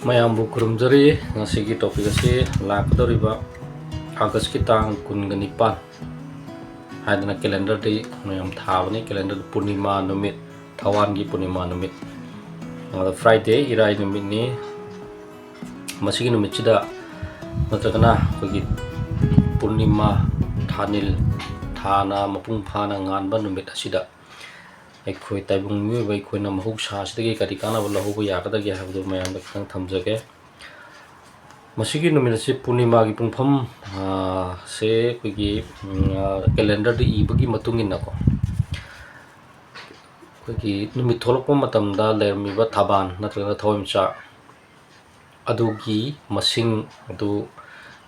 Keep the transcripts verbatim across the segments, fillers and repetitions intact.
ꯃꯌꯥꯝꯕꯨ ꯈꯨꯔꯨꯝꯖꯔꯤ꯫ ꯉꯁꯤꯒꯤ topic ꯑꯁꯤ ꯂꯥꯛꯀꯗꯧꯔꯤꯕ Augustꯀꯤ ꯇꯥꯡ ꯀꯨꯟꯒ ꯅꯤꯄꯥꯟ ꯍꯥꯏꯗꯅ calendarꯗ ꯃꯌꯥꯝ ꯊꯥꯕꯅꯤ꯫ Calendarꯗ ꯄꯨꯔꯅꯤꯃꯥ ꯅꯨꯃꯤꯠ, ꯊꯋꯥꯟꯒꯤ ꯄꯨꯔꯅꯤꯃꯥ ꯅꯨꯃꯤꯠ, ꯑꯗ Friday, ꯏꯔꯥꯏ ꯅꯨꯃꯤꯠꯅꯤ꯫ ꯃꯁꯤꯒꯤ ꯅꯨꯃꯤꯠꯁꯤꯗ ꯅꯠꯇ꯭ꯔꯒꯅ ꯑꯩꯈꯣꯏꯒꯤ ꯄꯨꯔꯅꯤꯃꯥ, ꯊꯥꯅꯤꯜ, ꯊꯥꯅ ꯃꯄꯨꯡ ꯐꯥꯅ ꯉꯥꯟꯕ ꯅꯨꯃꯤꯠ ꯑꯁꯤꯗ ꯑꯩꯈꯣꯏ ꯇꯥꯏꯕꯪ ꯃꯤꯑꯣꯏꯕ ꯑꯩꯈꯣꯏꯅ ꯃꯍꯧꯁꯥꯁꯤꯗꯒꯤ ꯀꯔꯤ ꯀꯥꯟꯅꯕ ꯂꯧꯍꯧꯕ ꯌꯥꯒꯗꯒꯦ ꯍꯥꯏꯕꯗꯨ ꯃꯌꯥꯝꯗ ꯈꯤꯇꯪ ꯊꯝꯖꯒꯦ꯫ ꯃꯁꯤꯒꯤ ꯅꯨꯃꯤꯠ ꯑꯁꯤ ꯄꯨꯔꯅꯤꯃꯥꯒꯤ ꯄꯨꯡꯐꯝ, ꯑ, ꯁꯦ ꯑꯩꯈꯣꯏꯒꯤ, ꯎꯝ, ꯑ, calendarꯗ ꯏꯕꯒꯤ ꯃꯇꯨꯡ ꯏꯟꯅꯀꯣ, ꯑꯩꯈꯣꯏꯒꯤ ꯅꯨꯃꯤꯠ ꯊꯣꯛꯂꯛꯄ ꯃꯇꯝꯗ ꯂꯩꯔꯝꯃꯤꯕ ꯊꯕꯥꯟ ꯅꯠꯇ꯭ꯔꯒꯅ ꯊꯋꯥꯏꯃꯤꯆꯥꯛ ꯑꯗꯨꯒꯤ ꯃꯁꯤꯡ ꯑꯗꯨ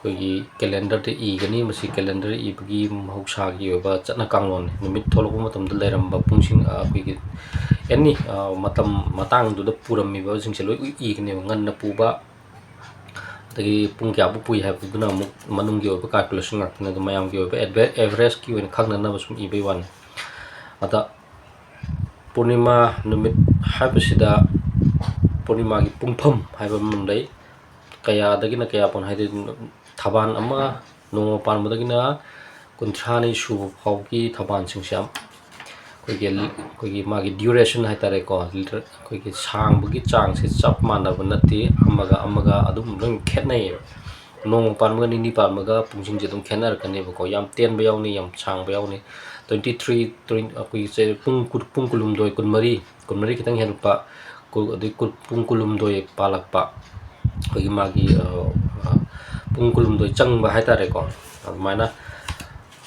ꯑꯩꯈꯣꯏꯒꯤ calendarꯗ ꯏꯒꯅꯤ꯫ ꯃꯁꯤ calendar ꯏꯕꯒꯤ ꯃꯍꯧꯁꯥꯒꯤ ꯑꯣꯏꯕ ꯆꯠꯅ ꯀꯥꯡꯂꯣꯟꯅꯤ꯫ ꯅꯨꯃꯤꯠ ꯊꯣꯛꯂꯛꯄ ꯃꯇꯝꯗ ꯂꯩꯔꯝꯕ ꯄꯨꯡꯁꯤꯡ, ꯑ, ꯑꯩꯈꯣꯏꯒꯤ any, ꯑ, ꯃꯇꯝ ꯃꯇꯥꯡꯗꯨꯗ ꯄꯨꯔꯝꯃꯤꯕꯁꯤꯡꯁꯦ ꯂꯣꯏ ꯏꯒꯅꯦꯕ꯫ ꯉꯟꯅ ꯄꯨꯕ, ꯑꯗꯒꯤ ꯄꯨꯡ ꯀꯌꯥꯕꯨ ꯄꯨꯏ ꯍꯥꯏꯕꯗꯨꯅ ꯑꯃꯨꯛ ꯃꯅꯨꯡꯒꯤ ꯑꯣꯏꯕ calculation ꯉꯥꯛꯇꯅꯤ꯫ ꯑꯗꯨ ꯃꯌꯥꯝꯒꯤ ꯑꯣꯏꯕ ꯑꯦꯚꯔꯦꯖꯀꯤ ꯑꯣꯏꯅ ꯈꯪꯅꯅꯕ ꯁꯨꯝ ꯏꯕꯩ ꯋꯥꯅꯤ꯫ ꯑꯗ ꯄꯨꯔꯅꯤꯃꯥ ꯅꯨꯃꯤꯠ ꯍꯥꯏꯕꯁꯤꯗ ꯄꯨꯔꯅꯤꯃꯥꯒꯤ ꯄꯨꯡꯐꯝ ꯍꯥꯏꯕ ꯑꯃ ꯂꯩ꯫ ꯀꯌꯥꯗꯒꯤꯅ ꯀꯌꯥ ꯐꯥꯎ ꯍꯥꯏꯗꯤ ꯊꯕꯥꯟ ꯑꯃ ꯅꯣꯡꯃ ꯄꯥꯟꯕꯗꯒꯤꯅ ꯀꯨꯟꯊ꯭ꯔꯥꯅꯤ ꯁꯨꯕ ꯐꯥꯎꯒꯤ ꯊꯕꯥꯟꯁꯤꯡꯁꯦ ꯌꯥꯝ ꯑꯩꯈꯣꯏꯒꯤ, ꯑꯩꯈꯣꯏꯒꯤ ꯃꯥꯒꯤ duration ꯍꯥꯏꯇꯥꯔꯦꯀꯣ, ꯑꯩꯈꯣꯏꯒꯤ ꯁꯥꯡꯕꯒꯤ ꯆꯥꯡꯁꯦ ꯆꯞ ꯃꯥꯟꯅꯕ ꯅꯠꯇꯦ꯫ ꯑꯃꯒ ꯑꯃꯒ ꯑꯗꯨꯝ ꯂꯣꯏ ꯈꯦꯠꯅꯩꯌꯦꯕ꯫ ꯅꯣꯡꯃ ꯄꯥꯟꯕꯒ ꯅꯤꯅꯤ ꯄꯥꯟꯕꯒ ꯄꯨꯡꯁꯤꯡꯁꯦ ꯑꯗꯨꯝ ꯈꯦꯠꯅꯔꯛꯀꯅꯦꯕꯀꯣ꯫ ꯌꯥꯝ ꯇꯦꯟꯕ ꯌꯥꯎꯅꯤ, ꯌꯥꯝ ꯁꯥꯡꯕ ꯌꯥꯎꯅꯤ꯫ Twenty three, ꯑꯩꯈꯣꯏꯒꯤ ꯄꯨꯡ ꯀꯨꯟ-, ꯄꯨꯡ ꯀꯨꯟꯍꯨꯝꯗꯣꯏ, ꯀꯨꯟꯃꯔꯤ, ꯀꯨꯟꯃꯔꯤ ꯈꯤꯇꯪ ꯍꯦꯜꯂꯛꯄ, ꯀꯨ-, ꯑꯗꯩ ꯀꯨꯟ-, ꯄꯨꯡ ꯀꯨꯟꯍꯨꯝꯗꯣꯏ ꯄꯥꯜꯂꯛꯄ, ꯑꯩꯈꯣꯏꯒꯤ ꯃꯥꯒꯤ, ꯑ, ꯑ, ꯄꯨꯡ ꯀꯨꯟꯍꯨꯝꯗꯣꯏ ꯆꯪꯕ ꯍꯥꯏꯇꯥꯔꯦꯀꯣ꯫ ꯑꯗꯨꯃꯥꯏꯅ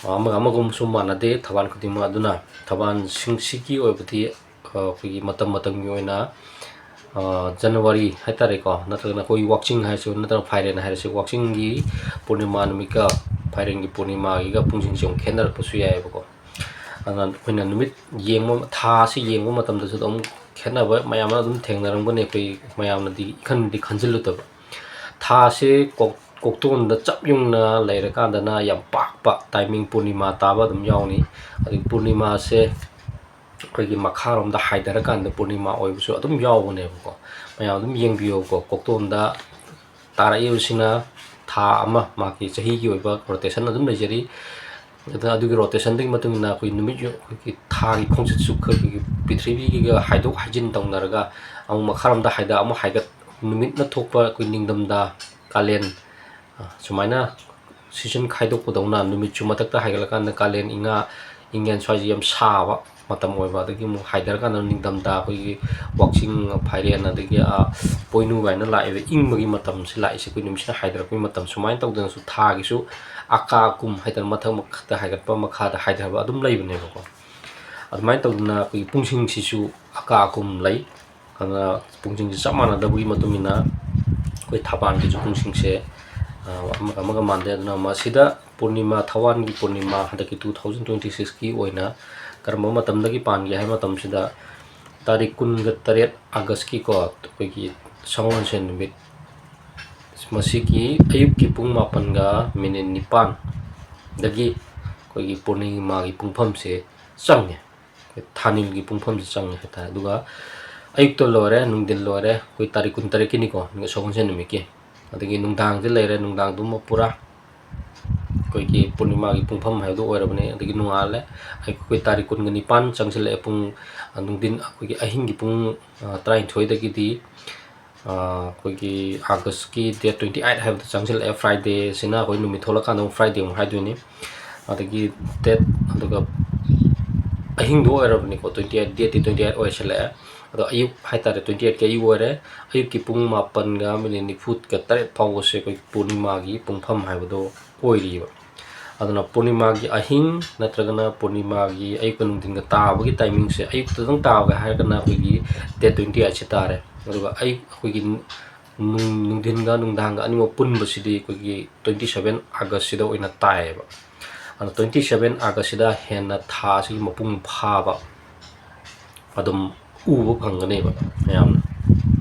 ꯑꯃꯒ ꯑꯃꯒ ꯁꯨꯝ ꯃꯥꯟꯅꯗꯦ ꯊꯕꯥꯟ ꯈꯨꯗꯤꯡꯃꯛ꯫ ꯑꯗꯨꯅ ꯊꯕꯥꯟꯁꯤꯡꯁꯤꯒꯤ ꯑꯣꯏꯕꯗꯤ, ꯑ, ꯑꯩꯈꯣꯏꯒꯤ ꯃꯇꯝ ꯃꯇꯝꯒꯤ ꯑꯣꯏꯅ, ꯑ, January ꯍꯥꯏꯇꯥꯔꯦꯀꯣ, ꯅꯠꯇ꯭ꯔꯒꯅ ꯑꯩꯈꯣꯏ ꯋꯥꯛꯆꯤꯡ ꯍꯥꯏꯔꯁꯨ, ꯅꯠꯇ꯭ꯔꯒ ꯐꯥꯏꯔꯦꯟ ꯍꯥꯏꯔꯁꯨ, ꯋꯥꯛꯆꯤꯡꯒꯤ ꯄꯨꯔꯅꯤꯃꯥ ꯅꯨꯃꯤꯠꯀ ꯐꯥꯏꯔꯦꯟꯒꯤ ꯄꯨꯔꯅꯤꯃꯥꯒꯤꯒ ꯄꯨꯡꯁꯤꯡꯁꯦ ꯑꯃꯨꯛ ꯈꯦꯠꯅꯔꯛꯄꯁꯨ ꯌꯥꯏꯑꯕꯀꯣ꯫ ꯑꯗꯨꯅ ꯑꯩꯈꯣꯏꯅ ꯅꯨꯃꯤꯠ ꯌꯦꯡꯕ, ꯊꯥꯁꯤ ꯌꯦꯡꯕ ꯃꯇꯝꯗꯁꯨ ꯑꯗꯨꯝ ꯈꯦꯠꯅꯕ ꯃꯌꯥꯝ ꯑꯃ ꯑꯗꯨꯝ ꯊꯦꯡꯅꯔꯝꯒꯅꯤ꯫ ꯑꯩꯈꯣꯏ ꯃꯌꯥꯝꯅꯗꯤ ꯏꯈꯟꯗꯤ ꯈꯟꯖꯤꯜꯂꯨꯗꯕ꯫ ꯊꯥꯁꯦ ꯀꯣꯛ-, ꯀꯣꯛꯇꯣꯟꯗ ꯆꯞ ꯌꯨꯡꯅ ꯂꯩꯔꯀꯥꯟꯗꯅ ꯌꯥꯝ ꯄꯥꯛꯄ timing, ꯄꯨꯔꯅꯤꯃꯥ ꯇꯥꯕ ꯑꯗꯨꯝ ꯌꯥꯎꯅꯤ꯫ ꯑꯗꯒꯤ ꯄꯨꯔꯅꯤꯃꯥꯁꯦ ꯑꯩꯈꯣꯏꯒꯤ ꯃꯈꯥꯔꯣꯝꯗ ꯍꯥꯏꯊꯔꯀꯥꯟꯗ ꯄꯨꯔꯅꯤꯃꯥ ꯑꯣꯏꯕꯁꯨ ꯑꯗꯨꯝ ꯌꯥꯎꯕꯅꯦꯕꯀꯣ꯫ ꯃꯌꯥꯝ ꯑꯗꯨꯝ ꯌꯦꯡꯕꯤꯌꯨꯀꯣ, ꯀꯣꯛꯇꯣꯟꯗ ꯇꯥꯔꯛꯏꯕꯁꯤꯅ ꯊꯥ ꯑꯃ, ꯃꯥꯒꯤ ꯆꯍꯤꯒꯤ ꯑꯣꯏꯕ ꯔꯣꯇꯦꯁꯟ ꯑꯗꯨꯝ ꯂꯩꯖꯔꯤ꯫ ꯑꯗꯨꯅ ꯑꯗꯨꯒꯤ ꯔꯣꯇꯦꯁꯟꯗꯨꯒꯤ ꯃꯇꯨꯡ ꯏꯟꯅ ꯑꯩꯈꯣꯏ ꯅꯨꯃꯤꯠ, ꯑꯩꯈꯣꯏꯒꯤ ꯊꯥꯒꯤ ꯈꯣꯡꯆꯠꯁꯨ ꯑꯩꯈꯣꯏꯒꯤ ꯄ꯭ꯔꯤꯊꯤꯕꯤꯒ ꯍꯥꯏꯗꯣꯛ ꯍꯥꯏꯖꯤꯟ ꯇꯧꯅꯔꯒ ꯑꯃꯨꯛ ꯃꯈꯥꯔꯣꯝꯗ ꯍꯥꯏꯗ ꯑꯃꯨꯛ ꯍꯥꯏꯒꯠ, ꯅꯨꯃꯤꯠꯅ ꯊꯣꯛꯄ ꯑꯩꯈꯣꯏ ꯅꯤꯡꯊꯝꯊꯥ, ꯀꯥꯂꯦꯟ, ꯑ, ꯁꯨꯃꯥꯏꯅ ꯁꯤꯖꯟ ꯈꯥꯏꯗꯣꯛꯄꯗꯧꯅ ꯅꯨꯃꯤꯠꯁꯨ ꯃꯊꯛꯇ ꯍꯥꯏꯒꯠꯂꯀꯥꯟꯗ ꯀꯥꯂꯦꯟ ꯏꯉꯥ, ꯏꯉꯦꯟ ꯁ꯭ꯋꯥꯏꯁꯤ ꯌꯥꯝ ꯁꯥꯕ ꯃꯇꯝ ꯑꯣꯏꯕ, ꯑꯗꯒꯤ ꯑꯃꯨꯛ ꯍꯥꯏꯊꯔꯀꯥꯟꯗ ꯅꯤꯡꯊꯝꯊꯥ ꯑꯩꯈꯣꯏꯒꯤ ꯋꯥꯛꯆꯤꯡ, ꯐꯥꯏꯔꯦꯟ, ꯑꯗꯒꯤ, ꯑ, ꯄꯣꯏꯅꯨ ꯀꯥꯏꯅ ꯂꯥꯛꯏꯕ ꯏꯪꯕꯒꯤ ꯃꯇꯝꯁꯤ ꯂꯥꯛꯏꯁꯦ ꯑꯩꯈꯣꯏ ꯅꯨꯃꯤꯠꯁꯤꯅ ꯍꯥꯏꯊꯔꯛꯄꯒꯤ ꯃꯇꯝ꯫ ꯁꯨꯃꯥꯏꯅ ꯇꯧꯗꯅꯁꯨ ꯊꯥꯒꯤꯁꯨ ꯑꯀꯥ ꯑꯀꯨꯝ ꯍꯥꯏꯇꯥꯔꯦ, ꯃꯊꯛ ꯃꯈꯥꯗ ꯍꯥꯏꯒꯠꯄ, ꯃꯈꯥꯗ ꯍꯥꯏꯊꯕ ꯑꯗꯨꯝ ꯂꯩꯕꯅꯦꯕꯀꯣ꯫ ꯑꯗꯨꯃꯥꯏꯅ ꯇꯧꯗꯅ ꯑꯩꯈꯣꯏꯒꯤ ꯄꯨꯡꯁꯤꯡꯁꯤꯁꯨ ꯑꯀꯥ ꯑꯀꯨꯝ ꯂꯩ꯫ ꯑꯗꯨꯅ ꯄꯨꯡꯁꯤꯡꯁꯤ ꯆꯞ ꯃꯥꯟꯅꯗꯕꯒꯤ ꯃꯇꯨꯡ ꯏꯟꯅ ꯑꯩꯈꯣꯏ ꯊꯕꯥꯜꯒꯤꯁꯨ ꯄꯨꯡꯁꯤꯡꯁꯦ, ꯑ, ꯑꯃꯒ ꯑꯃꯒ ꯃꯥꯟꯗꯦ꯫ ꯑꯗꯨꯅ ꯃꯁꯤꯗ ꯄꯨꯔꯅꯤꯃꯥ, ꯊꯋꯥꯟꯒꯤ ꯄꯨꯔꯅꯤꯃꯥ ꯍꯟꯗꯛꯀꯤ two thousand twenty sixꯀꯤ ꯑꯣꯏꯅ ꯀꯔꯝꯕ ꯃꯇꯝꯗꯒꯤ ꯄꯥꯟꯒꯦ ꯍꯥꯏꯕ ꯃꯇꯝꯁꯤꯗ, ꯇꯥꯔꯤꯛ ꯀꯨꯟꯒ ꯇꯔꯦꯠ ꯑꯥꯒꯁꯀꯤꯀꯣ, ꯑꯩꯈꯣꯏꯒꯤ ꯁꯒꯣꯜꯁꯦꯟ ꯅꯨꯃꯤꯠ, ꯃꯁꯤꯒꯤ ꯑꯌꯨꯛꯀꯤ ꯄꯨꯡ ꯃꯥꯄꯟꯒ ꯃꯤꯅꯤꯠ ꯅꯤꯄꯥꯟꯗꯒꯤ ꯑꯩꯈꯣꯏꯒꯤ ꯄꯨꯔꯅꯤꯃꯥꯒꯤ ꯄꯨꯡꯐꯝꯁꯦ ꯆꯪꯉꯦ꯫ ꯑꯩꯈꯣꯏ ꯊꯥꯅꯤꯜꯒꯤ ꯄꯨꯡꯐꯝꯁꯦ ꯆꯪꯉꯦ ꯍꯥꯏꯇꯥꯔꯦ꯫ ꯑꯗꯨꯒ ꯑꯌꯨꯛꯇ ꯂꯣꯏꯔꯦ, ꯅꯨꯡꯊꯤꯜ ꯂꯣꯏꯔꯦ, ꯑꯩꯈꯣꯏ ꯇꯥꯔꯤꯛ ꯀꯨꯟ ꯇꯔꯦꯠꯀꯤꯅꯤꯀꯣ, ꯁꯒꯣꯜꯁꯦꯟ ꯅꯨꯃꯤꯠꯀꯤ꯫ ꯑꯗꯒꯤ ꯅꯨꯡꯗꯥꯡꯁꯦ ꯂꯩꯔꯦ, ꯅꯨꯡꯗꯥꯡꯗꯨꯃ ꯄꯨꯔꯥ ꯑꯩꯈꯣꯏꯒꯤ ꯄꯨꯔꯅꯤꯃꯥꯒꯤ ꯄꯨꯡꯐꯝ ꯍꯥꯏꯕꯗꯨ ꯑꯣꯏꯔꯕꯅꯤ꯫ ꯑꯗꯒꯤ ꯅꯣꯡꯉꯥꯜꯂꯦ, ꯑꯩꯈꯣꯏ ꯇꯥꯔꯤꯛ ꯀꯨꯟꯒ ꯅꯤꯄꯥꯟ ꯆꯪꯁꯤꯜꯂꯛꯑꯦ, ꯄꯨꯡ, ꯑ, ꯅꯨꯡꯊꯤꯟ, ꯑꯩꯈꯣꯏꯒꯤ ꯑꯍꯤꯡꯒꯤ ꯄꯨꯡ, ꯑ, ꯇꯔꯥꯅꯤꯊꯣꯏꯗꯒꯤꯗꯤ, ꯑ, ꯑꯩꯈꯣꯏꯒꯤ ꯑꯥꯒꯁꯀꯤ date twenty eight ꯍꯥꯏꯕꯗ ꯆꯪꯁꯤꯜꯂꯛꯑꯦ꯫ Fridayꯁꯤꯅ ꯑꯩꯈꯣꯏ ꯅꯨꯃꯤꯠ ꯊꯣꯛꯂꯛꯀꯥꯟꯗ ꯑꯃꯨꯛ Friday ꯑꯃꯨꯛ ꯍꯥꯏꯗꯣꯏꯅꯤ꯫ ꯑꯗꯒꯤ date, ꯑꯗꯨꯒ ꯑꯍꯤꯡꯗꯣ ꯑꯣꯏꯔꯕꯅꯤꯀꯣ, twenty eight, dateꯇꯤ twenty eight ꯑꯣꯏꯁꯤꯜꯂꯛꯑꯦ꯫ ꯑꯗꯣ ꯑꯌꯨꯛ ꯍꯥꯏꯇꯥꯔꯦ, twenty eightꯀꯤ ꯑꯌꯨꯛ ꯑꯣꯏꯔꯦ꯫ ꯑꯌꯨꯛꯀꯤ ꯄꯨꯡ ꯃꯥꯄꯟꯒ ꯃꯤꯅꯤꯠ ꯅꯤꯐꯨꯒ ꯇꯔꯦꯠ ꯐꯥꯎꯕꯁꯦ ꯑꯩꯈꯣꯏ ꯄꯨꯔꯅꯤꯃꯥꯒꯤ ꯄꯨꯡꯐꯝ ꯍꯥꯏꯕꯗꯣ ꯑꯣꯏꯔꯤꯕ꯫ ꯑꯗꯨꯅ ꯄꯨꯔꯅꯤꯃꯥꯒꯤ ꯑꯍꯤꯡ ꯅꯠꯇ꯭ꯔꯒꯅ ꯄꯨꯔꯅꯤꯃꯥꯒꯤ ꯑꯌꯨꯛꯀ ꯅꯨꯡꯊꯤꯟꯒ ꯇꯥꯕꯒꯤ timingꯁꯦ, ꯑꯌꯨꯛꯇꯗꯪ ꯇꯥꯕꯒ ꯍꯥꯏꯔꯒꯅ ꯑꯩꯈꯣꯏꯒꯤ date twenty eightꯁꯦ ꯇꯥꯔꯦ꯫ ꯑꯗꯨꯒ ꯑꯩ, ꯑꯩꯈꯣꯏꯒꯤ ꯅꯨꯡ-, ꯅꯨꯡꯊꯤꯟꯒ ꯅꯨꯡꯗꯥꯡꯒ ꯑꯅꯤꯃꯛ ꯄꯨꯟꯕꯁꯤꯗꯤ ꯑꯩꯈꯣꯏꯒꯤ twenty seven ꯑꯥꯒꯁꯁꯤꯗ ꯑꯣꯏꯅ ꯇꯥꯏꯌꯦꯕ꯫ ꯑꯗꯣ twenty seven ꯑꯥꯒꯁꯁꯤꯗ ꯍꯦꯟꯅ ꯊꯥ ꯑꯁꯤꯒꯤ ꯃꯄꯨꯡ ꯐꯥꯕ ꯑꯗꯨꯝ ꯎꯕ ꯐꯪꯒꯅꯦꯕ ꯃꯌꯥꯝꯅ꯫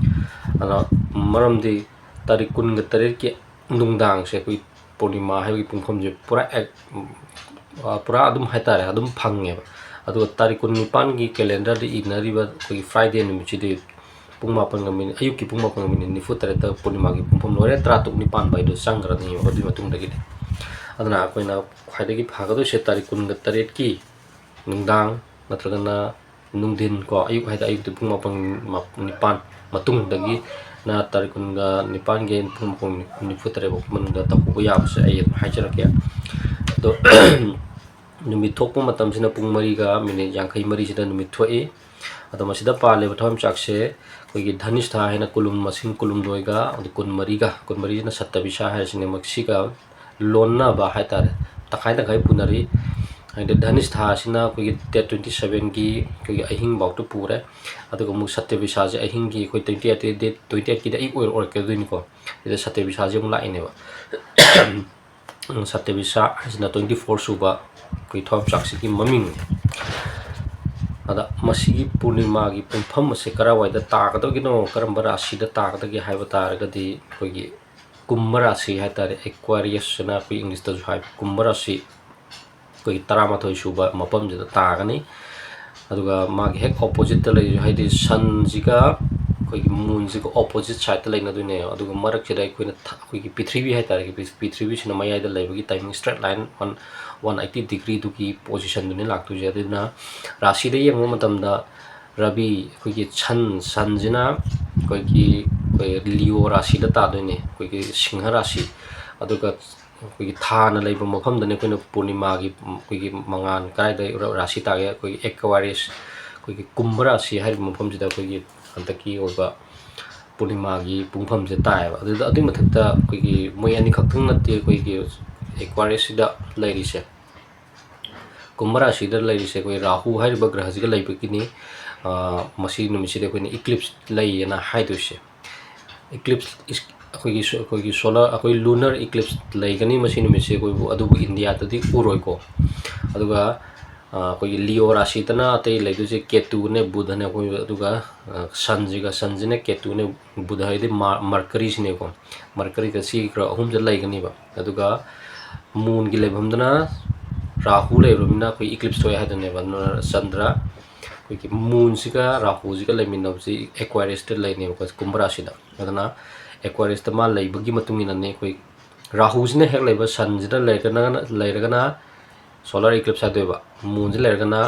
ꯑꯗꯣ ꯃꯔꯝꯗꯤ ꯇꯥꯔꯤꯛ ꯀꯨꯟꯒ ꯇꯔꯦꯠꯀꯤ ꯅꯨꯡꯗꯥꯡꯁꯦ ꯑꯩꯈꯣꯏ ꯄꯨꯔꯅꯤꯃꯥ ꯍꯥꯏꯕꯒꯤ ꯄꯨꯡꯐꯝꯁꯦ ꯄꯨꯔꯥ ꯑꯦꯛ-, ꯑ, ꯄꯨꯔꯥ ꯑꯗꯨꯝ ꯍꯥꯏꯇꯥꯔꯦ, ꯑꯗꯨꯝ ꯐꯪꯉꯦꯕ꯫ ꯑꯗꯨꯒ ꯇꯥꯔꯤꯛ ꯀꯨꯟꯅꯤꯄꯥꯟꯒꯤ calendarꯗ ꯏꯅꯔꯤꯕ ꯑꯩꯈꯣꯏꯒꯤ Friday ꯅꯨꯃꯤꯠꯁꯤꯗꯤ ꯄꯨꯡ ꯃꯥꯄꯟꯒ ꯃꯤꯅꯤꯠ, ꯑꯌꯨꯛꯀꯤ ꯄꯨꯡ ꯃꯥꯄꯟꯒ ꯃꯤꯅꯤꯠ ꯅꯤꯐꯨ ꯇꯔꯦꯠꯇ ꯄꯨꯔꯅꯤꯃꯥꯒꯤ ꯄꯨꯡꯐꯝ ꯂꯣꯏꯔꯦ, ꯇꯔꯥ ꯇꯔꯨꯛ ꯅꯤꯄꯥꯟ ꯍꯥꯏꯗꯣ ꯆꯪꯈ꯭ꯔꯅꯤ ꯑꯗꯨꯒꯤ ꯃꯇꯨꯡꯗꯒꯤꯗꯤ꯫ ꯑꯗꯨꯅ ꯑꯩꯈꯣꯏꯅ ꯈ꯭ꯋꯥꯏꯗꯒꯤ ꯐꯒꯗꯣꯏꯁꯦ ꯇꯥꯔꯤꯛ ꯀꯨꯟꯒ ꯇꯔꯦꯠꯀꯤ ꯅꯨꯡꯗꯥꯡ ꯅꯠꯇ꯭ꯔꯒꯅ ꯅꯨꯡꯊꯤꯟ ꯀꯣ, ꯑꯌꯨꯛ ꯍꯥꯏꯗꯤ ꯑꯌꯨꯛꯇ ꯄꯨꯡ ꯃꯥꯄꯟ, ꯃꯥ-, ꯅꯤꯄꯥꯟ ꯃꯇꯨꯡꯗꯒꯤꯅ ꯇꯥꯔꯤꯛ ꯀꯨꯟꯒ ꯅꯤꯄꯥꯟꯒꯤ ꯄꯨꯡ ꯃꯥꯄꯟ ꯅꯤꯐꯨ ꯇꯔꯦꯠ ꯐꯥꯎ ꯃꯅꯨꯡꯗ ꯇꯧꯍꯧꯕ ꯌꯥꯕꯁꯦ ꯑꯩ ꯑꯗꯨꯝ ꯍꯥꯏꯖꯔꯛꯀꯦ꯫ ꯑꯗꯣ ꯅꯨꯃꯤꯠ ꯊꯣꯛꯄ ꯃꯇꯝꯁꯤꯅ ꯄꯨꯡ ꯃꯔꯤꯒ ꯃꯤꯅꯤꯠ ꯌꯥꯡꯈꯩ ꯃꯔꯤꯁꯤꯗ ꯅꯨꯃꯤꯠ ꯊꯣꯛꯏ꯫ ꯑꯗꯣ ꯃꯁꯤꯗ ꯄꯥꯜꯂꯤꯕ ꯊꯋꯥꯟꯃꯤꯆꯥꯛꯁꯦ ꯑꯩꯈꯣꯏꯒꯤ ꯙꯅꯤꯁꯊꯥ ꯍꯥꯏꯅ ꯀꯨꯂꯨꯝ ꯃꯁꯤꯡ ꯀꯨꯟꯍꯨꯝꯗꯣꯏꯒ, ꯑꯗꯨ ꯀꯨꯟꯃꯔꯤꯒ, ꯀꯨꯟꯃꯔꯤꯁꯤꯅ ꯁꯠꯇꯕꯤꯁꯥ ꯍꯥꯏꯔꯤꯁꯤꯅꯦ꯫ ꯃꯁꯤꯒ ꯂꯣꯟꯅꯕ ꯍꯥꯏꯇꯥꯔꯦ, ꯇꯪꯈꯥꯏ ꯇꯪꯈꯥꯏ ꯄꯨꯅꯔꯤ꯫ ꯍꯥꯏꯗꯤ ꯙꯅꯤꯁꯊꯥꯁꯤꯅ ꯑꯩꯈꯣꯏꯒꯤ date twenty sevenꯒꯤ ꯑꯩꯈꯣꯏꯒꯤ ꯑꯍꯤꯡꯐꯥꯎꯗ ꯄꯨꯔꯦ, ꯑꯗꯨꯒ ꯑꯃꯨꯛ ꯁꯠꯇꯕꯤꯁꯥꯁꯦ ꯑꯍꯤꯡꯒꯤ ꯑꯩꯈꯣꯏ twenty eight, date twenty eightꯀꯤꯗꯤ ꯑꯌꯨꯛ ꯑꯣꯏꯔ ꯑꯣꯏꯔꯛꯀꯗꯣꯏꯅꯤꯀꯣ꯫ ꯁꯤꯗ ꯁꯠꯇꯕꯤꯁꯥꯁꯦ ꯑꯃꯨꯛ ꯂꯥꯛꯏꯅꯦꯕ꯫ ꯁꯠꯇꯕꯤꯁꯥ ꯍꯥꯏꯁꯤꯅ twenty four ꯁꯨꯕ ꯑꯩꯈꯣꯏ ꯊꯋꯥꯟꯃꯤꯆꯥꯛꯁꯤꯒꯤ ꯃꯃꯤꯡꯅꯤ꯫ ꯑꯗ ꯃꯁꯤꯒꯤ ꯄꯨꯔꯅꯤꯃꯥꯒꯤ ꯄꯨꯡꯐꯝ ꯑꯁꯦ ꯀꯔꯥꯏꯋꯥꯏꯗ ꯇꯥꯒꯗꯒꯤꯅꯣ, ꯀꯔꯝꯕ ꯔꯥꯁꯤꯗ ꯇꯥꯒꯗꯒꯦ ꯍꯥꯏꯕ ꯇꯥꯔꯒꯗꯤ, ꯑꯩꯈꯣꯏꯒꯤ ꯀꯨꯝꯚ ꯔꯥꯁꯤ ꯍꯥꯏꯇꯥꯔꯦ, Aquarius ꯍꯥꯏꯅ ꯑꯩꯈꯣꯏ Englishꯇꯁꯨ ꯍꯥꯏ, ꯀꯨꯝꯚ ꯔꯥꯁꯤ ꯑꯩꯈꯣꯏꯒꯤ ꯇꯔꯥꯃꯥꯊꯣꯏ ꯁꯨꯕ ꯃꯐꯝꯁꯤꯗ ꯇꯥꯒꯅꯤ꯫ ꯑꯗꯨꯒ ꯃꯥꯒꯤ ꯍꯦꯛ oppositeꯇ ꯂꯩꯔꯤꯁꯦ, ꯍꯥꯏꯗꯤ sunꯁꯤꯒ ꯑꯩꯈꯣꯏꯒꯤ moonꯁꯤꯒ opposite sideꯇ ꯂꯩꯅꯗꯣꯏꯅꯦꯕ꯫ ꯑꯗꯨꯒ ꯃꯔꯛꯁꯤꯗ ꯑꯩꯈꯣꯏꯅ ꯊ-, ꯑꯩꯈꯣꯏꯒꯤ ꯄ꯭ꯔꯤꯊꯤꯕꯤ ꯍꯥꯏꯇꯥꯔꯦ, ꯄ꯭ꯔꯤ-, ꯄ꯭ꯔꯤꯊꯤꯕꯤꯁꯤꯅ ꯃꯌꯥꯏꯗ ꯂꯩꯕꯒꯤ timing straight line one, one eighty degreeꯗꯨꯒꯤ positionꯗꯨꯅꯤ ꯂꯥꯛꯇꯣꯏꯁꯦ꯫ ꯑꯗꯨꯅ ꯔꯥꯁꯤꯗ ꯌꯦꯡꯕ ꯃꯇꯝꯗ ꯔꯕꯤ, ꯑꯩꯈꯣꯏꯒꯤ sun, sunꯁꯤꯅ ꯑꯩꯈꯣꯏꯒꯤ, ꯑꯩꯈꯣꯏ Leo ꯔꯥꯁꯤꯗ ꯇꯥꯗꯣꯏꯅꯦ, ꯑꯩꯈꯣꯏꯒꯤ ꯁꯤꯡꯍ ꯔꯥꯁꯤ꯫ ꯑꯗꯨꯒ ꯑꯩꯈꯣꯏꯒꯤ ꯊꯥꯅ ꯂꯩꯕ ꯃꯐꯝꯗꯅꯤ ꯑꯩꯈꯣꯏꯅ ꯄꯨꯔꯅꯤꯃꯥꯒꯤ, ꯑꯩꯈꯣꯏꯒꯤ ꯃꯉꯥꯜ ꯀꯗꯥꯏꯗ ꯔꯥ-, ꯔꯥꯁꯤ ꯇꯥꯒꯦ, ꯑꯩꯈꯣꯏꯒꯤ Aquarius, ꯑꯩꯈꯣꯏꯒꯤ ꯀꯨꯝꯚ ꯔꯥꯁꯤ ꯍꯥꯏꯔꯤꯕ ꯃꯐꯝꯁꯤꯗ ꯑꯩꯈꯣꯏꯒꯤ ꯍꯟꯗꯛꯀꯤ ꯑꯣꯏꯕ ꯄꯨꯔꯅꯤꯃꯥꯒꯤ ꯄꯨꯡꯐꯝꯁꯦ ꯇꯥꯏꯌꯦꯕ꯫ ꯑꯗꯨꯗ ꯑꯗꯨꯒꯤ ꯃꯊꯛꯇ ꯑꯩꯈꯣꯏꯒꯤ ꯃꯣꯏ ꯑꯅꯤꯈꯛꯇꯪ ꯅꯠꯇꯦ, ꯑꯩꯈꯣꯏꯒꯤ Aquariusꯁꯤꯗ ꯂꯩꯔꯤꯁꯦ, ꯀꯨꯝꯚ ꯔꯥꯁꯤꯗ ꯂꯩꯔꯤꯁꯦ ꯑꯩꯈꯣꯏ ꯔꯥꯍꯨ ꯍꯥꯏꯔꯤꯕ ꯒ꯭ꯔꯍꯁꯤꯒ ꯂꯩꯕꯒꯤꯅꯤ꯫ ꯑꯥ, ꯃꯁꯤ ꯅꯨꯃꯤꯠꯁꯤꯗ ꯑꯩꯈꯣꯏꯅ eclipse ꯂꯩꯌꯦꯅ ꯍꯥꯏꯗꯣꯏꯁꯦ꯫ Eclipse is-, ꯑꯩꯈꯣꯏꯒꯤ ꯁꯣ-, ꯑꯩꯈꯣꯏꯒꯤ solar, ꯑꯩꯈꯣꯏ lunar eclipse ꯂꯩꯒꯅꯤ ꯃꯁꯤ ꯅꯨꯃꯤꯠꯁꯦ ꯑꯩꯈꯣꯏꯕꯨ, ꯑꯗꯨꯕꯨ ꯏꯟꯗꯤꯌꯥꯗꯗꯤ ꯎꯔꯣꯏꯀꯣ꯫ ꯑꯗꯨꯒ, ꯑꯥ, ꯑꯩꯈꯣꯏꯒꯤ Leo ꯔꯥꯁꯤꯗꯅ ꯑꯇꯩ ꯂꯩꯗꯣꯏꯁꯦ ꯀꯦꯇꯨꯅꯦ, ꯕꯨꯙꯅꯦ, ꯑꯩꯈꯣꯏ, ꯑꯗꯨꯒ, ꯑꯥ, sunꯁꯤꯒ, sunꯁꯤꯅ ꯀꯦꯇꯨꯅꯦ, ꯕꯨꯙ ꯍꯥꯏꯗꯤ ꯃꯥ-, Mercuryꯁꯤꯅꯦꯀꯣ꯫ Mercuryꯒ ꯁꯤ ꯒ꯭ꯔꯍ ꯑꯍꯨꯝꯁꯦ ꯂꯩꯒꯅꯤꯕ꯫ ꯑꯗꯨꯒ moonꯒꯤ ꯂꯩꯐꯝꯗꯅ ꯔꯥꯍꯨ ꯂꯩꯔꯕꯅꯤꯅ ꯑꯩꯈꯣꯏ ꯏꯀ꯭ꯂꯤꯞꯁ ꯊꯣꯛꯑꯦ ꯍꯥꯏꯗꯨꯅꯦꯕ꯫ ꯑꯗꯨꯅ ꯆꯟꯗ꯭ꯔ ꯑꯩꯈꯣꯏꯒꯤ ꯃꯨꯟꯁꯤꯒ ꯔꯥꯍꯨꯁꯤꯒ ꯂꯩꯃꯤꯟꯅꯕꯁꯤ ꯑꯦꯀ꯭ꯋꯥꯔꯤꯌꯁꯇ ꯂꯩꯅꯦꯕꯀꯣ, ꯀꯨꯝꯚ ꯔꯥꯁꯤꯗ꯫ ꯑꯗꯨꯅ ꯑꯦꯀ꯭ꯋꯥꯔꯤꯌꯁꯇ ꯃꯥ ꯂꯩꯕꯒꯤ ꯃꯇꯨꯡ ꯏꯟꯅꯅꯦ ꯑꯩꯈꯣꯏ ꯔꯥꯍꯨꯁꯤꯅ ꯍꯦꯛ ꯂꯩꯕ ꯁꯟꯁꯤꯗ ꯂꯩꯔꯒꯅ, ꯂꯩꯔꯒꯅ ꯁꯣꯂꯥꯔ ꯏꯀ꯭ꯂꯤꯞꯁ ꯍꯥꯏꯗꯣꯏꯕ, ꯃꯨꯟꯁꯤ ꯂꯩꯔꯒꯅ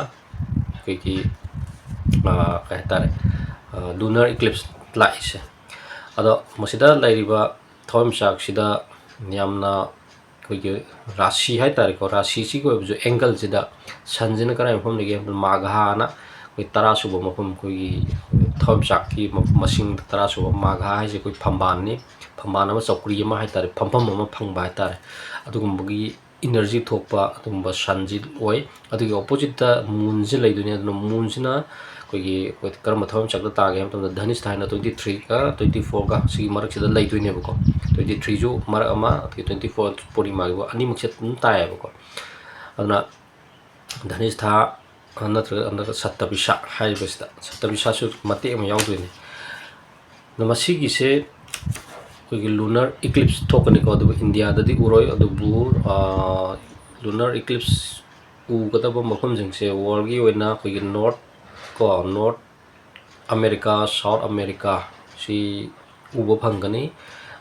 ꯑꯩꯈꯣꯏꯒꯤ, ꯑꯥ, ꯀꯩ ꯍꯥꯏꯇꯥꯔꯦ, ꯂꯨꯅꯔ ꯏꯀ꯭ꯂꯤꯞꯁ ꯂꯥꯛꯏꯁꯦ꯫ ꯑꯗꯣ ꯃꯁꯤꯗ ꯂꯩꯔꯤꯕ ꯊꯋꯥꯟꯃꯤꯆꯥꯛꯁꯤꯗ ꯌꯥꯝꯅ ꯑꯩꯈꯣꯏꯒꯤ ꯔꯥꯁꯤ ꯍꯥꯏꯇꯥꯔꯦꯀꯣ, ꯔꯥꯁꯤꯁꯤꯒꯤ ꯑꯣꯏꯕꯁꯨ ꯑꯦꯡꯒꯜꯁꯤꯗ ꯁꯟꯁꯤꯅ ꯀꯗꯥꯏ ꯃꯐꯝ ꯂꯩꯒꯦ ꯍꯥꯏꯕꯗ ꯃꯥꯘꯥꯅ ꯑꯩꯈꯣꯏ ꯇꯔꯥ ꯁꯨꯕ ꯃꯐꯝ, ꯑꯩꯈꯣꯏꯒꯤ ꯊꯋꯥꯟꯃꯤꯆꯥꯛꯀꯤ ꯃ-, ꯃꯁꯤꯡꯗ ꯇꯔꯥ ꯁꯨꯕ ꯃꯥꯘꯥ ꯍꯥꯏꯁꯦ ꯑꯩꯈꯣꯏ ꯐꯝꯕꯥꯜꯅꯤ꯫ ꯐꯝꯕꯥꯜ ꯑꯃ, ꯆꯧꯀ꯭ꯔꯤ ꯑꯃ ꯍꯥꯏꯇꯥꯔꯦ, ꯐꯝꯐꯝ ꯑꯃ ꯐꯪꯕ ꯍꯥꯏꯇꯥꯔꯦ, ꯑꯗꯨꯒꯨꯝꯕꯒꯤ ꯏꯅꯔꯖꯤ ꯊꯣꯛꯄ ꯑꯗꯨꯒꯨꯝꯕ ꯁꯟꯁꯤ ꯑꯣꯏ꯫ ꯑꯗꯨꯒꯤ ꯑꯣꯄꯣꯖꯤꯠꯇ ꯃꯨꯟꯁꯤ ꯂꯩꯗꯣꯏꯅꯤ꯫ ꯑꯗꯨꯅ ꯃꯨꯟꯁꯤꯅ ꯑꯩꯈꯣꯏꯒꯤ, ꯑꯩꯈꯣꯏ ꯀꯔꯝꯕ ꯊꯋꯥꯟꯃꯤꯆꯥꯛꯇ ꯇꯥꯒꯦ ꯍꯥꯏꯕ ꯃꯇꯝꯗ ꯙꯅꯤꯁꯊ ꯍꯥꯏꯅ twenty threeꯒ twenty fourꯒ ꯁꯤꯒꯤ ꯃꯔꯛꯁꯤꯗ ꯂꯩꯗꯣꯏꯅꯦꯕꯀꯣ꯫ Twenty threeꯁꯨ ꯃꯔꯛ ꯑꯃ, ꯑꯗꯒꯤ twenty four ꯄꯨꯔꯅꯤꯃꯥꯒꯤꯕꯨ ꯑꯅꯤꯃꯛꯁꯦ ꯑꯗꯨꯝ ꯇꯥꯏꯌꯦꯕꯀꯣ꯫ ꯑꯗꯨꯅ ꯙꯅꯤꯁꯊꯥ ꯅꯠꯇ꯭ꯔꯒ, ꯅꯠꯇ꯭ꯔꯒ ꯁꯠꯇꯕꯤꯁꯥ ꯍꯥꯏꯔꯤꯕꯁꯤꯗ, ꯁꯠꯇꯕꯤꯁꯥꯁꯨ ꯃꯇꯦꯛ ꯑꯃ ꯌꯥꯎꯗꯣꯏꯅꯤ꯫ ꯑꯗꯣ ꯃꯁꯤꯒꯤꯁꯦ ꯑꯩꯈꯣꯏꯒꯤ ꯂꯨꯅꯔ ꯏꯀ꯭ꯂꯤꯞꯁ ꯊꯣꯛꯀꯅꯤꯀꯣ, ꯑꯗꯨꯕꯨ ꯏꯟꯗꯤꯌꯥꯗꯗꯤ ꯎꯔꯣꯏ꯫ ꯑꯗꯨꯕꯨ ꯂꯨꯅꯔ ꯏꯀ꯭ꯂꯤꯞꯁ ꯎꯒꯗꯕ ꯃꯐꯝꯁꯤꯡꯁꯦ ꯋꯥꯔꯜꯒꯤ ꯑꯣꯏꯅ ꯑꯩꯈꯣꯏꯒꯤ ꯅꯣꯔꯠ ꯀꯣ, ꯅꯣꯔꯠ ꯑꯃꯦꯔꯤꯀꯥ, ꯁꯥꯎꯠ ꯑꯃꯦꯔꯤꯀꯥ ꯁꯤ ꯎꯕ ꯐꯪꯒꯅꯤ꯫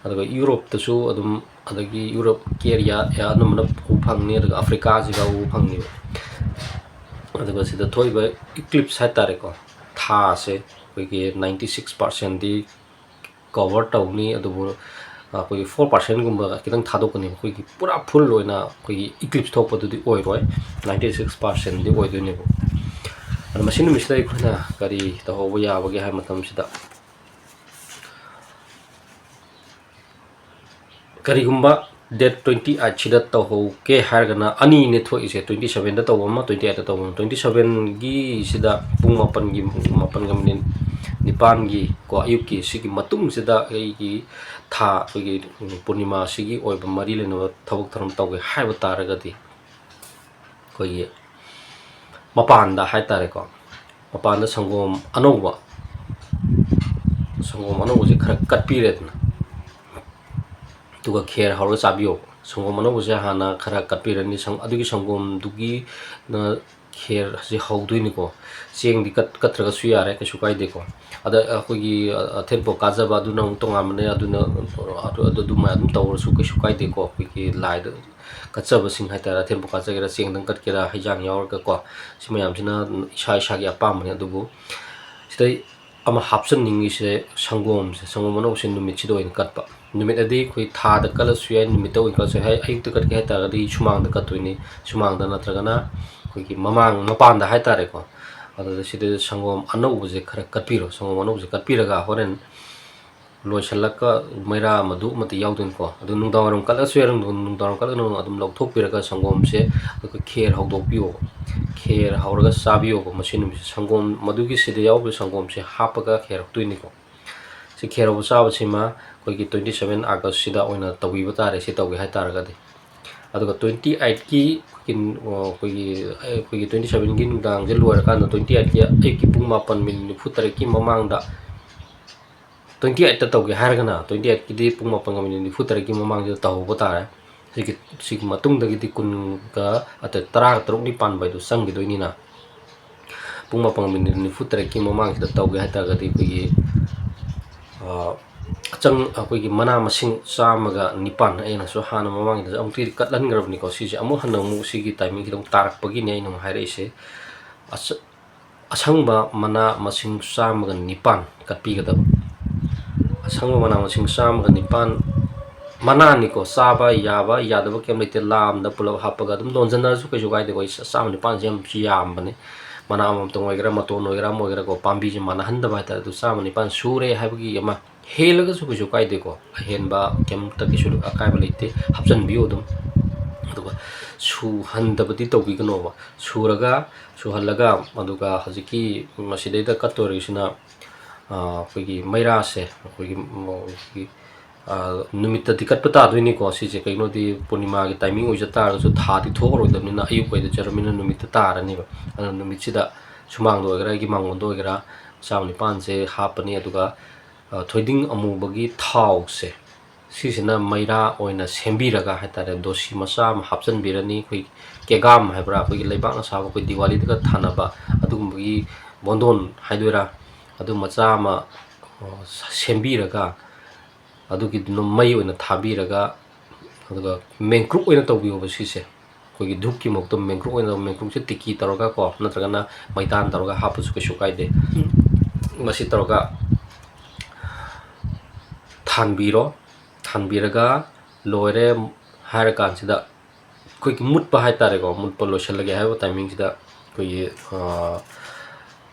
ꯑꯗꯨꯒ ꯌꯨꯔꯣꯞꯇꯁꯨ ꯑꯗꯨꯝ, ꯑꯗꯒꯤ ꯌꯨꯔꯣꯞꯀꯤ ꯑꯦꯔꯤꯌꯥ ꯑꯅꯝꯕꯅ ꯎꯕ ꯐꯪꯅꯤ꯫ ꯑꯗꯨꯒ ꯑꯐ꯭ꯔꯤꯀꯥꯁꯤꯒ ꯎꯕ ꯐꯪꯅꯤꯕ꯫ ꯑꯗꯨꯒ ꯁꯤꯗ ꯊꯣꯛꯏꯕ ꯏꯀ꯭ꯂꯤꯞꯁ ꯍꯥꯏꯇꯥꯔꯦꯀꯣ, ꯊꯥꯁꯦ ꯑꯩꯈꯣꯏꯒꯤ ninety six percentꯗꯤ ꯀꯣꯚꯔ ꯇꯧꯅꯤ꯫ ꯑꯗꯨꯕꯨ ꯑꯩꯈꯣꯏꯒꯤ four percentꯒꯨꯝꯕ ꯈꯤꯇꯪ ꯊꯥꯗꯣꯛꯀꯅꯤ꯫ ꯑꯩꯈꯣꯏꯒꯤ ꯄꯨꯔꯥ ꯐꯨꯜ ꯑꯣꯏꯅ ꯑꯩꯈꯣꯏꯒꯤ ꯏꯀ꯭ꯂꯤꯞꯁ ꯊꯣꯛꯄꯗꯨꯗꯤ ꯑꯣꯏꯔꯣꯏ, ninety six percentꯗꯤ ꯑꯣꯏꯗꯣꯏꯅꯦꯕ꯫ ꯑꯗꯣ ꯃꯁꯤ ꯅꯨꯃꯤꯠꯁꯤꯗ ꯑꯩꯈꯣꯏꯅ ꯀꯔꯤ ꯇꯧꯍꯧꯕ ꯌꯥꯕꯒꯦ ꯍꯥꯏꯕ ꯃꯇꯝꯁꯤꯗ, ꯀꯔꯤꯒꯨꯝꯕ date twenty eightꯁꯤꯗ ꯇꯧꯍꯧꯒꯦ ꯍꯥꯏꯔꯒꯅ ꯑꯅꯤꯅꯦ ꯊꯣꯛꯏꯁꯦ, twenty sevenꯗ ꯇꯧꯕ ꯑꯃ, twenty eightꯇ ꯇꯧꯕ ꯑꯃ꯫ Twenty sevenꯒꯤꯁꯤꯗ ꯄꯨꯡ ꯃꯥꯄꯟꯒꯤ, ꯃꯥꯄꯟꯒ ꯃꯤꯅꯤꯠ ꯅꯤꯄꯥꯟꯒꯤ ꯀꯣ, ꯑꯌꯨꯛꯀꯤ ꯁꯤꯒꯤ ꯃꯇꯨꯡꯁꯤꯗ ꯑꯩꯒꯤ ꯊꯥ, ꯑꯩꯈꯣꯏꯒꯤ ꯄꯨꯔꯅꯤꯃꯥꯁꯤꯒꯤ ꯑꯣꯏꯕ ꯃꯔꯤ ꯂꯩꯅꯕ ꯊꯕꯛ ꯊꯧꯔꯝ ꯇꯧꯒꯦ ꯍꯥꯏꯕ ꯇꯥꯔꯒꯗꯤ, ꯑꯩꯈꯣꯏꯒꯤ ꯃꯄꯥꯟꯗ ꯍꯥꯏꯇꯥꯔꯦꯀꯣ, ꯃꯄꯥꯟꯗ ꯁꯪꯒꯣꯝ ꯑꯅꯧꯕ, ꯁꯪꯒꯣꯝ ꯑꯅꯧꯕꯁꯦ ꯈꯔ ꯀꯠꯄꯤꯔꯦꯗꯅ, ꯑꯗꯨꯒ ꯈꯦꯔ ꯍꯧꯔꯒ ꯆꯥꯕꯤꯌꯣ꯫ ꯁꯪꯒꯣꯝ ꯑꯅꯧꯕꯁꯦ ꯍꯥꯟꯅ ꯈꯔ ꯀꯠꯄꯤꯔꯅꯤ꯫ ꯁꯪ-, ꯑꯗꯨꯒꯤ ꯁꯪꯒꯣꯝꯗꯨꯒꯤ ꯅ ꯈꯦꯔꯁꯦ ꯍꯧꯗꯣꯏꯅꯤꯀꯣ꯫ ꯆꯦꯡꯗꯤ ꯀꯠ-, ꯀꯠꯇ꯭ꯔꯒꯁꯨ ꯌꯥꯔꯦ, ꯀꯩꯁꯨ ꯀꯥꯏꯗꯦꯀꯣ꯫ ꯑꯗ ꯑꯩꯈꯣꯏꯒꯤ, ꯑ, ꯑꯊꯦꯟ ꯄꯣꯠ ꯀꯥꯖꯕ ꯑꯗꯨꯅ ꯑꯃꯨꯛ ꯇꯣꯉꯥꯟꯕꯅꯦ, ꯑꯗꯨꯅ, ꯑꯗꯨ, ꯑꯗꯨ ꯑꯗꯨꯃꯥꯏꯅ ꯑꯗꯨꯝ ꯇꯧꯔꯁꯨ ꯀꯩꯁꯨ ꯀꯥꯏꯗꯦꯀꯣ꯫ ꯑꯩꯈꯣꯏꯒꯤ ꯂꯥꯏꯗ ꯀꯠꯆꯕꯁꯤꯡ ꯍꯥꯏꯇꯥꯔꯦ, ꯑꯊꯦꯟ ꯄꯣꯠ ꯀꯥꯖꯒꯦꯔꯥ, ꯆꯦꯡꯗꯪ ꯀꯠꯀꯦꯔꯥ, ꯍꯩꯖꯥꯡ ꯌꯥꯎꯔꯒꯀꯣ, ꯁꯤ ꯃꯌꯥꯝꯁꯤꯅ ꯏꯁꯥ ꯏꯁꯥꯒꯤ ꯑꯄꯥꯝꯕꯅꯦ꯫ ꯑꯗꯨꯕꯨ ꯁꯤꯗꯩ ꯑꯃ ꯍꯥꯞꯆꯟꯅꯤꯡꯉꯤꯁꯦ ꯁꯪꯒꯣꯝꯁꯦ, ꯁꯪꯒꯣꯝ ꯑꯅꯧꯕꯁꯦ ꯅꯨꯃꯤꯠꯁꯤꯗ ꯑꯣꯏꯅ ꯀꯠꯄ꯫ ꯅꯨꯃꯤꯠ ꯑꯗꯤ ꯑꯩꯈꯣꯏ ꯊꯥꯗ ꯀꯠꯂꯁꯨ ꯌꯥꯏ, ꯅꯨꯃꯤꯠꯇ ꯑꯣꯏꯅ ꯀꯠꯂꯁꯨ ꯌꯥꯏ꯫ ꯑꯌꯨꯛꯇ ꯀꯠꯀꯦ ꯍꯥꯏꯇꯥꯔꯒꯗꯤ ꯁꯨꯃꯥꯡꯗ ꯀꯠꯇꯣꯏꯅꯤ, ꯁꯨꯃꯥꯡꯗ ꯅꯠꯇ꯭ꯔꯒꯅ ꯑꯩꯈꯣꯏꯒꯤ ꯃꯃꯥꯡ ꯃꯄꯥꯟꯗ ꯍꯥꯏꯇꯥꯔꯦꯀꯣ꯫ ꯑꯗꯨꯗ ꯁꯤꯗ ꯁꯪꯒꯣꯝ ꯑꯅꯧꯕꯁꯦ ꯈꯔ ꯀꯠꯄꯤꯔꯣ꯫ ꯁꯪꯒꯣꯝ ꯑꯅꯧꯕꯁꯦ ꯀꯠꯄꯤꯔꯒ ꯍꯣꯔꯦꯟ ꯂꯣꯏꯁꯤꯜꯂꯒ ꯃꯩꯔꯥ ꯃꯗꯨ ꯑꯃꯗꯤ ꯌꯥꯎꯗꯣꯏꯅꯤꯀꯣ꯫ ꯑꯗꯨ ꯅꯨꯡꯗꯥꯡꯋꯥꯏꯔꯝ ꯀꯠꯂꯁꯨ ꯌꯥꯏ, ꯅꯨꯡꯗꯥꯡꯋꯥꯏꯔꯝ ꯀꯠꯂꯒꯅ ꯑꯗꯨꯝ ꯂꯧꯊꯣꯛꯄꯤꯔꯒ ꯁꯪꯒꯣꯝꯁꯦ ꯑꯩꯈꯣꯏ ꯈꯦꯔ ꯍꯧꯗꯣꯛꯄꯤꯌꯣ꯫ ꯈꯦꯔ ꯍꯧꯔꯒ ꯆꯥꯕꯤꯌꯣꯕ꯫ ꯃꯁꯤ ꯅꯨꯃꯤꯠꯁꯦ ꯁꯪꯒꯣꯝ, ꯃꯗꯨꯒꯤ ꯁꯤꯗ ꯌꯥꯎꯔꯤꯕ ꯁꯪꯒꯣꯝꯁꯦ ꯍꯥꯞꯄꯒ ꯈꯦꯔ ꯍꯧꯗꯣꯏꯅꯤꯀꯣ꯫ ꯁꯤ ꯈꯦꯔ ꯍꯧꯕ ꯆꯥꯕꯁꯤꯃ ꯑꯩꯈꯣꯏꯒꯤ twenty seven August ꯁꯤꯗ ꯑꯣꯏꯅ ꯇꯧꯕꯤꯕ ꯇꯥꯔꯦ, ꯁꯤ ꯇꯧꯒꯦ ꯍꯥꯏ ꯇꯥꯔꯒꯗꯤ꯫ ꯑꯗꯨꯒ twenty eight ꯀꯤ ꯑꯩꯈꯣꯏꯒꯤ, ꯑꯩꯈꯣꯏꯒꯤ, ꯑꯩꯈꯣꯏꯒꯤ twenty seven ꯒꯤ ꯅꯨꯡꯗꯥꯡꯁꯦ ꯂꯣꯏꯔꯀꯥꯟꯗ twenty eight ꯀꯤ ꯑꯌꯨꯛꯀꯤ ꯄꯨꯡ ꯃꯥꯄꯟ ꯃꯤꯅꯤꯠ ꯅꯤꯐꯨ ꯇꯔꯦꯠꯀꯤ ꯃꯃꯥꯡꯗ, twenty eight ꯇ ꯇꯧꯒꯦ ꯍꯥꯏꯔꯒꯅ twenty eight ꯀꯤꯗꯤ ꯄꯨꯡ ꯃꯥꯄꯟꯒ ꯃꯤꯅꯤꯠ ꯅꯤꯐꯨ ꯇꯔꯦꯠꯀꯤ ꯃꯃꯥꯡꯁꯤꯗ ꯇꯧꯍꯧꯕ ꯇꯥꯔꯦ꯫ ꯁꯤꯒꯤ, ꯁꯤꯒꯤ ꯃꯇꯨꯡꯗꯒꯤꯗꯤ ꯀꯨꯟꯒ, ꯑ, ꯇꯔꯥꯒ ꯇꯔꯨꯛꯅꯤ ꯄꯥꯟꯕ ꯍꯥꯏꯗꯨ ꯆꯪꯈꯤꯗꯣꯏꯅꯤꯅ, ꯄꯨꯡ ꯃꯥꯄꯟꯒ ꯃꯤꯅꯤꯠ ꯅꯤꯐꯨ ꯇꯔꯦꯠꯀꯤ ꯃꯃꯥꯡꯁꯤꯗ ꯇꯧꯒꯦ ꯍꯥꯏ ꯇꯥꯔꯒꯗꯤ ꯑꯩꯈꯣꯏꯒꯤ, ꯑ, ꯑꯆꯪ-, ꯑꯩꯈꯣꯏꯒꯤ ꯃꯅꯥ ꯃꯁꯤꯡ ꯆꯥꯝꯃꯒ ꯅꯤꯄꯥꯟ, ꯑꯩꯅꯁꯨ ꯍꯥꯟꯅ ꯃꯃꯥꯡꯗꯁꯨ ꯑꯃꯨꯛꯇꯤ ꯀꯠꯍꯟꯈ꯭ꯔꯕꯅꯤꯀꯣ꯫ ꯁꯤꯁꯦ ꯑꯃꯨꯛ ꯍꯟꯅ ꯑꯃꯨꯛ ꯁꯤꯒꯤ timing ꯁꯤꯗ ꯑꯃꯨꯛ ꯇꯥꯔꯛꯄꯒꯤꯅꯦ ꯑꯩꯅ ꯑꯃꯨꯛ ꯍꯥꯏꯔꯛꯏꯁꯦ꯫ ꯑꯁ-, ꯑꯁꯪꯕ ꯃꯅꯥ ꯃꯁꯤꯡ ꯆꯥꯝꯃꯒ ꯅꯤꯄꯥꯟ ꯀꯠꯄꯤꯒꯗꯕ꯫ ꯑꯁꯪꯕ ꯃꯅꯥ ꯃꯁꯤꯡ ꯆꯥꯝꯃꯒ ꯅꯤꯄꯥꯟ, ꯃꯅꯥꯅꯤꯀꯣ, ꯆꯥꯕ ꯌꯥꯕ ꯌꯥꯗꯕ ꯀꯩꯝ ꯂꯩꯇꯦ, ꯂꯥꯝꯗ ꯄꯨꯂꯞ ꯍꯥꯞꯄꯒ ꯑꯗꯨꯝ ꯂꯣꯟꯖꯟꯅꯔꯁꯨ ꯀꯩꯁꯨ ꯀꯥꯏꯗꯦꯀꯣ꯫ ꯑꯩ ꯆꯥꯝꯃ ꯅꯤꯄꯥꯟꯁꯦ ꯌꯥꯝ ꯌꯥꯝꯕꯅꯦ꯫ ꯃꯅꯥ ꯑꯃꯃꯝꯇꯪ ꯑꯣꯏꯒꯦꯔꯥ, ꯃꯇꯣꯟ ꯑꯣꯏꯒꯦꯔꯥ, ꯑꯃ ꯑꯣꯏꯒꯦꯔꯥꯀꯣ, ꯄꯥꯝꯕꯤꯁꯦ ꯃꯥꯟꯅꯍꯟꯗꯕ ꯍꯥꯏꯇꯥꯔꯦ꯫ ꯑꯗꯨ ꯆꯥꯝꯃ ꯅꯤꯄꯥꯟ ꯁꯨꯔꯦ ꯍꯥꯏꯕꯒꯤ ꯑꯃ ꯍꯦꯜꯂꯒꯁꯨ ꯀꯩꯁꯨ ꯀꯥꯏꯗꯦꯀꯣ꯫ ꯑꯍꯦꯟꯕ ꯀꯩꯝꯇ ꯀꯩꯁꯨ ꯑꯀꯥꯏꯕ ꯂꯩꯇꯦ, ꯍꯥꯞꯆꯤꯟꯕꯤꯌꯨ ꯑꯗꯨꯝ꯫ ꯑꯗꯨꯒ ꯁꯨꯍꯟꯗꯕꯗꯤ ꯇꯧꯕꯤꯒꯅꯣꯕ꯫ ꯁꯨꯔꯒ, ꯁꯨꯍꯜꯂꯒ, ꯑꯗꯨꯒ ꯍꯧꯖꯤꯛꯀꯤ ꯃꯁꯤꯗꯩꯗ ꯀꯠꯇꯣꯔꯤꯁꯤꯅ, ꯑ, ꯑꯩꯈꯣꯏꯒꯤ ꯃꯩꯔꯥꯁꯦ, ꯑꯩꯈꯣꯏꯒꯤ, ꯎꯝ, ꯑꯩꯈꯣꯏꯒꯤ, ꯑ, ꯅꯨꯃꯤꯠꯇꯗꯤ ꯀꯠꯄ ꯇꯥꯗꯣꯏꯅꯤꯀꯣ꯫ ꯁꯤꯁꯦ ꯀꯩꯒꯤꯅꯣꯗꯤ ꯄꯨꯔꯅꯤꯃꯥꯒꯤ timing ꯑꯣꯏꯖ ꯇꯥꯔꯒꯁꯨ ꯊꯥꯗꯤ ꯊꯣꯛꯑꯔꯣꯏꯗꯕꯅꯤꯅ ꯑꯌꯨꯛ ꯑꯣꯏꯖꯔꯕꯅꯤꯅ ꯅꯨꯃꯤꯠꯇ ꯇꯥꯔꯅꯦꯕ꯫ ꯑꯗꯨꯅ ꯅꯨꯃꯤꯠꯁꯤꯗ ꯁꯨꯃꯥꯡꯗ ꯑꯣꯏꯒꯦꯔꯥ, ꯑꯩꯒꯤ ꯃꯥꯡꯒꯣꯟꯗ ꯑꯣꯏꯒꯦꯔꯥ, ꯆꯥꯝꯃ ꯅꯤꯄꯥꯟꯁꯦ ꯍꯥꯞꯄꯅꯤ꯫ ꯑꯗꯨꯒ, ꯑ, ꯊꯣꯏꯗꯤꯡ ꯑꯃꯨꯕꯒꯤ ꯊꯥꯎꯁꯦ, ꯁꯤꯁꯤꯅ ꯃꯩꯔꯥ ꯑꯣꯏꯅ ꯁꯦꯝꯕꯤꯔꯒ ꯍꯥꯏꯇꯥꯔꯦ, ꯗꯣꯁꯤ ꯃꯆꯥ ꯑꯃ ꯍꯥꯞꯆꯤꯟꯕꯤꯔꯅꯤ꯫ ꯑꯩꯈꯣꯏ ꯀꯦꯒꯥꯝ ꯍꯥꯏꯕ꯭ꯔꯥ, ꯑꯩꯈꯣꯏꯒꯤ ꯂꯩꯕꯥꯛꯅ ꯁꯥꯕ, ꯑꯩꯈꯣꯏ ꯗꯤꯋꯥꯂꯤꯗꯒ ꯊꯥꯅꯕ ꯑꯗꯨꯒꯨꯝꯕꯒꯤ ꯕꯣꯟꯗꯣꯟ ꯍꯥꯏꯗꯣꯏꯔꯥ, ꯑꯗꯨ ꯃꯆꯥ ꯑꯃ, ꯑ, ꯁꯦꯝꯕꯤꯔꯒ, ꯑꯗꯨꯒꯤꯗꯨꯅ ꯃꯩ ꯑꯣꯏꯅ ꯊꯥꯕꯤꯔꯒ, ꯑꯗꯨꯒ ꯃꯦꯡꯀ꯭ꯔꯨꯞ ꯑꯣꯏꯅ ꯇꯧꯕꯤꯌꯣꯕ ꯁꯤꯁꯦ꯫ ꯑꯩꯈꯣꯏꯒꯤ ꯙꯨꯞꯀꯤ ꯃꯍꯨꯠꯇ ꯃꯦꯡꯀ꯭ꯔꯨꯞ ꯑꯣꯏꯅ, ꯃꯦꯡꯀ꯭ꯔꯨꯞꯁꯦ ꯇꯤꯀꯤ ꯇꯧꯔꯒ ꯀꯣ, ꯅꯠꯇ꯭ꯔꯒꯅ ꯃꯩꯇꯥꯟ ꯇꯧꯔꯒ ꯍꯥꯞꯄꯁꯨ ꯀꯩꯁꯨ ꯀꯥꯏꯗꯦ꯫ ꯃꯁꯤ ꯇꯧꯔꯒ ꯊꯥꯟꯕꯤꯔꯣ꯫ ꯊꯥꯟꯕꯤꯔꯒ ꯂꯣꯏꯔꯦ ꯍꯥꯏꯔꯀꯥꯟꯁꯤꯗ, ꯑꯩꯈꯣꯏꯒꯤ ꯃꯨꯠꯄ ꯍꯥꯏꯇꯥꯔꯦꯀꯣ, ꯃꯨꯠꯄ ꯂꯣꯏꯁꯤꯜꯂꯒꯦ ꯍꯥꯏꯕ ꯇꯥꯏꯃꯤꯡꯁꯤꯗ ꯑꯩꯈꯣꯏꯒꯤ, ꯑ,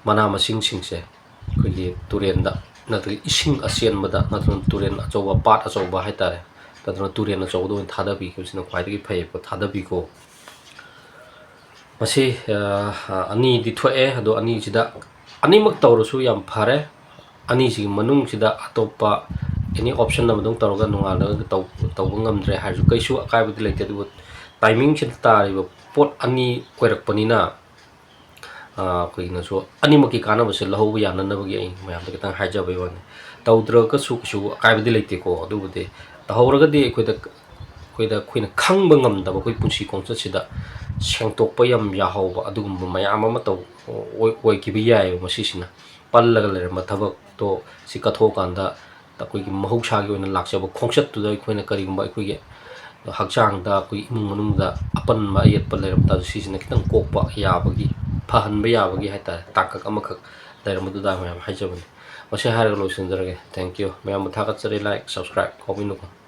ꯃꯅꯥ ꯃꯁꯤꯡꯁꯤꯡꯁꯦ ꯑꯩꯈꯣꯏꯒꯤ ꯇꯨꯔꯦꯟꯗ, ꯅꯠꯇ꯭ꯔꯒ ꯏꯁꯤꯡ ꯑꯆꯦꯟꯕꯗ, ꯅꯠꯇ꯭ꯔꯒ ꯇꯨꯔꯦꯟ ꯑꯆꯧꯕ, ꯄꯥꯠ ꯑꯆꯧꯕ ꯍꯥꯏꯇꯥꯔꯦ, ꯅꯠꯇ꯭ꯔꯒ ꯇꯨꯔꯦꯟ ꯑꯆꯧꯕꯗ ꯑꯣꯏꯅ ꯊꯥꯗꯕꯤꯈꯤꯕꯁꯤꯅ ꯈ꯭ꯋꯥꯏꯗꯒꯤ ꯐꯩꯌꯦꯕ, ꯊꯥꯗꯕꯤꯈꯣ꯫ ꯃꯁꯤ, ꯑ, ꯑꯅꯤꯗꯤ ꯊꯣꯛꯑꯦ, ꯑꯗꯣ ꯑꯅꯤꯁꯤꯗ ꯑꯅꯤꯃꯛ ꯇꯧꯔꯁꯨ ꯌꯥꯝ ꯐꯔꯦ꯫ ꯑꯅꯤꯁꯤꯒꯤ ꯃꯅꯨꯡꯁꯤꯗ ꯑꯇꯣꯞꯄ ꯑꯦꯅꯤ ꯑꯣꯞꯁꯟ ꯑꯃ ꯑꯗꯨꯝ ꯇꯧꯔꯒ ꯅꯣꯡꯉꯥꯜꯂꯒ ꯇꯧ-, ꯇꯧꯕ ꯉꯝꯗ꯭ꯔꯦ ꯍꯥꯏꯔꯁꯨ ꯀꯩꯁꯨ ꯑꯀꯥꯏꯕꯗꯤ ꯂꯩꯇꯦ꯫ ꯑꯗꯨꯕꯨ ꯇꯥꯏꯃꯤꯡꯁꯤꯗ ꯇꯥꯔꯤꯕ ꯄꯣꯠ ꯑꯅꯤ ꯑꯣꯏꯔꯛꯄꯅꯤꯅ, ꯑ, ꯑꯩꯈꯣꯏꯅꯁꯨ ꯑꯅꯤꯃꯛꯀꯤ ꯀꯥꯟꯅꯕꯁꯦ ꯂꯧꯍꯧꯕ ꯌꯥꯅꯅꯕꯒꯤ ꯑꯩ ꯃꯌꯥꯝꯗ ꯈꯤꯇꯪ ꯍꯥꯏꯖꯕꯩ ꯋꯥꯅꯤ꯫ ꯇꯧꯗ꯭ꯔꯒꯁꯨ ꯀꯩꯁꯨ ꯑꯀꯥꯏꯕꯗꯤ ꯂꯩꯇꯦꯀꯣ꯫ ꯑꯗꯨꯕꯨꯗꯤ ꯇꯧꯍꯧꯔꯒꯗꯤ ꯑꯩꯈꯣꯏꯗ, ꯑꯩꯈꯣꯏꯗ, ꯑꯩꯈꯣꯏꯅ ꯈꯪꯕ ꯉꯝꯗꯕ ꯑꯩꯈꯣꯏ ꯄꯨꯟꯁꯤ ꯈꯣꯡꯆꯠꯁꯤꯗ ꯁꯦꯡꯇꯣꯛꯄ ꯌꯥꯝ ꯌꯥꯍꯧꯕ ꯑꯗꯨꯒꯨꯝꯕ ꯃꯌꯥꯝ ꯑꯃ ꯇꯧ-, ꯑꯣꯏ-, ꯑꯣꯏꯈꯤꯕ ꯌꯥꯏꯑꯕ꯫ ꯃꯁꯤꯁꯤꯅ ꯄꯜꯂꯒ ꯂꯩꯔꯝꯕ ꯊꯕꯛꯇꯣ ꯁꯤ ꯀꯠꯊꯣꯛꯑꯀꯥꯟꯗ ꯑꯩꯈꯣꯏꯒꯤ ꯃꯍꯧꯁꯥꯒꯤ ꯑꯣꯏꯅ ꯂꯥꯛꯆꯕ ꯈꯣꯡꯆꯠꯇꯨꯗ ꯑꯩꯈꯣꯏꯅ ꯀꯔꯤꯒꯨꯝꯕ ꯑꯩꯈꯣꯏꯒꯤ ꯍꯛꯆꯥꯡꯗ, ꯑꯩꯈꯣꯏ ꯏꯃꯨꯡ ꯃꯅꯨꯡꯗ ꯑꯄꯟꯕ ꯑꯌꯦꯠꯄ ꯂꯩꯔꯝ ꯇꯥꯔꯁꯨ, ꯁꯤꯁꯤꯅ ꯈꯤꯇꯪ ꯀꯣꯛꯄ ꯌꯥꯕꯒꯤ, ꯐꯍꯟꯕ ꯌꯥꯕꯒꯤ ꯍꯥꯏꯇꯥꯔꯦ, ꯇꯥꯡꯀꯛ ꯑꯃꯈꯛ ꯂꯩꯔꯝꯕꯗꯨꯗ ꯃꯌꯥꯝ ꯍꯥꯏꯖꯕꯅꯤ꯫ ꯃꯁꯤ ꯍꯥꯏꯔꯒ ꯂꯣꯏꯁꯤꯟꯖꯔꯒꯦ꯫ Thank you꯫ ꯃꯌꯥꯝꯕꯨ ꯊꯥꯒꯠꯆꯔꯤ꯫ Like, subscribe, comment꯫